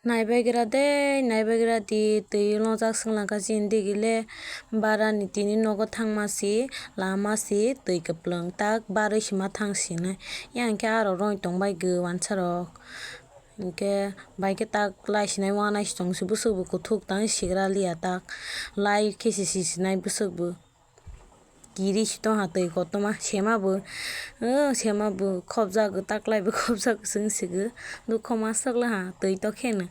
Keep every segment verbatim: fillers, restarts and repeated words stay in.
Naibagra de, naibagra di, twi lojak swnglangkha chini digile, barani tini nogo thangma si, lama si, twi kwplwng tak barwi sima thang sinai. Yang khe aro roi tongbai gw wansarok. Hinkhe bai khe tak lai sinai wanai si tong si bwswk bo kuthuk tang sigra liya tak lai khe si si sinai bwswk bo. Kiri si tong ha twi kotorma sema bo, o sema bo khopjak taklai bo khopjak chwng si gw dukho ma swk la ha twi to kheno.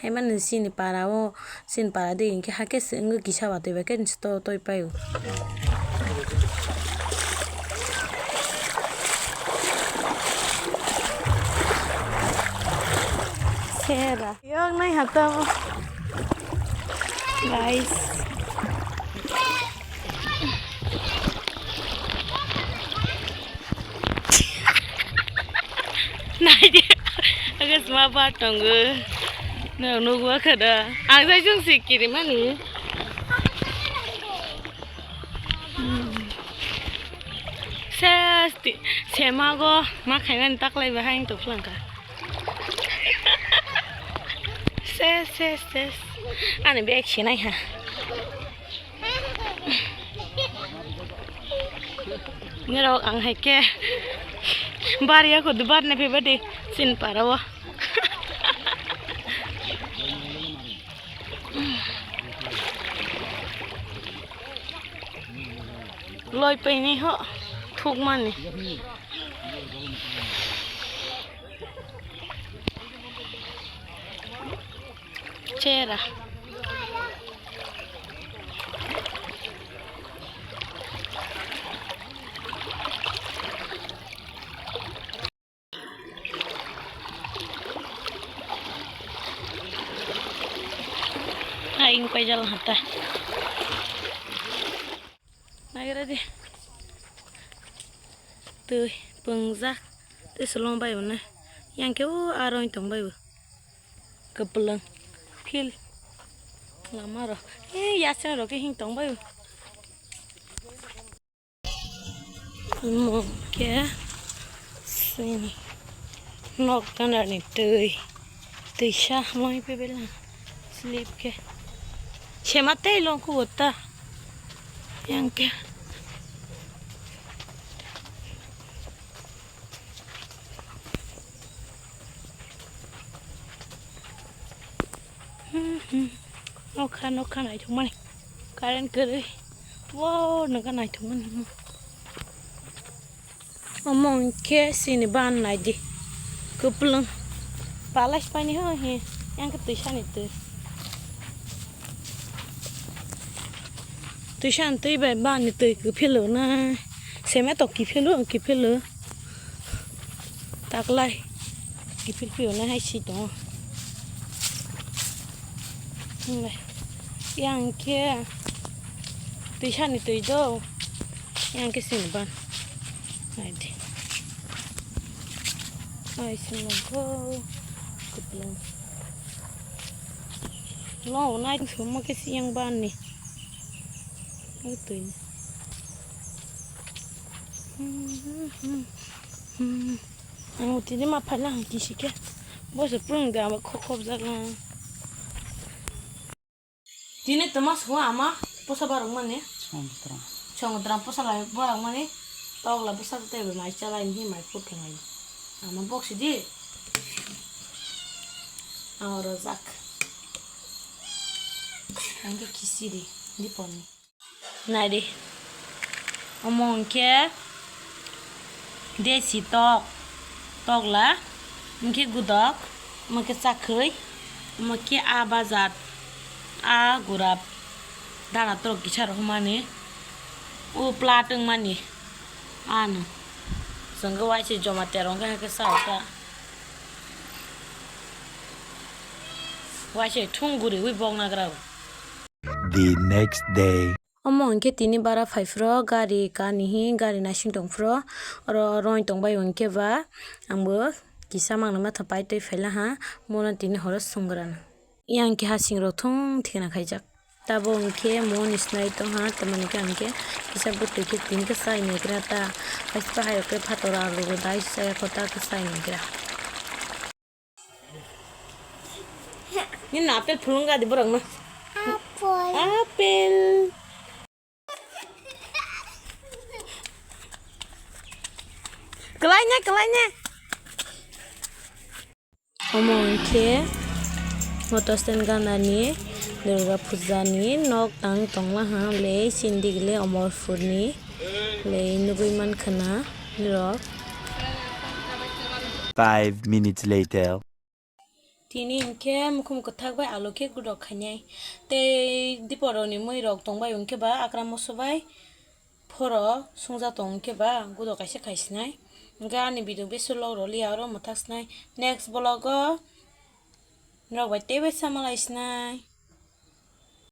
Hai mani chini para o, chini para de hinkhe hakhe se wngwi kisa watwi bai khe to toi pai o. Sera. Yok nai ha tamo. Guys. Nai de. Agus ma ba tongo. No, no gua kada. Ang sai jung si kiri mani. Ses ti, semago ma khaimani taklai bahai wng tongphlangkha. Ses, ses, ses. Ani bag sinai ha. Nirok ang hai khe bar ya kho, bar nai phaiba de chini para o. Loi painai ho thukmani. Chera. Aing paijal hata. Nagira di. Twi pwngjak. Twi solong bai bo nai. Yang khe o aro wng tong bai bo. Kwplwng. Phil. Lama rok. E yaseng rok khe hing tong bai bo. Omo khe sini nok ganani twi, twisa hamwi pebela slip khe sema tei longkhu bo ta yang khe. Nokha, nokha naithokmani. Current kwrwi. Wow, nokha naithokmani. Omo hinkhe chini ban naidi. Kwplwng. Palai paini ho he. Yang khe twisani twi. Twisani twi bai bani twi kwphilwi na. Cement to kiphilwi, kiphilwi. Taklai kiphil phiyonai hai si tongo. Hinbai yang khe twisani twi do, yang khe sini ban. Naidi. Ai sini longkho. Kwplwng. Long nai summa khe siyang ban ni. Ai twi. Ang tini ma phaila ang kisi khe. Bo se phrwng de abo khok khop jak na. Tini toma suwa ama posa barok mani. Songtra. Songtra posa lai barok mani. Tok la bwsa tei mai chalai ni mai phut khe mai. Ama box di. Ang rojak. Ang khe kisi di. Di pon ni. Naidi. Omo hinkhe desi tok, tokla, hinkhe gudok, omo khe chakhwi, omo khe a bajat, a gurap, dana torok kisa rohormani, o pla tongmani, ano. Chwngkhe waise joma terong khe hakhe sa kha. Waise thung guriwi bok nagra. The next day. Omo hinkhe tini bara phai phro gari kani hi gari naising tong phro oro roi tong bai hinkhe ba ang bo kisa mangna matha pai twi phaila ha mono tini horo swngrana yang khe hasing rok thung thikna khaijak tabo hinkhe moni sinai tong ha tamoni khe ang khe kisa bwtwi khe tini khe chai naigra ta kaisa bahai rok khe phator alu rok dai chaya kho ta khe chai naigra. Nini apple phulung gadi borok no. Apple. Apple. Kelai nya, kelai nya. Omo hwnkhe Motor Stand Gana ni Durga Puja ni nok tang tongma ha le sindi gile Omorpur ni le nugui mankha na nirok. Five minutes later. Tini hinkhe mukhum kwthak bai alo khe gudok khainai. Tei diporoni mui rok tongbai hinkhe ba akra moso bai phoro sungja tong hinkhe ba gudok kaisa khaisinai. Hinkhe ani video besi log rwliya oro mwthak sinai. Next vlog o norok bai teibai sama lai sinai.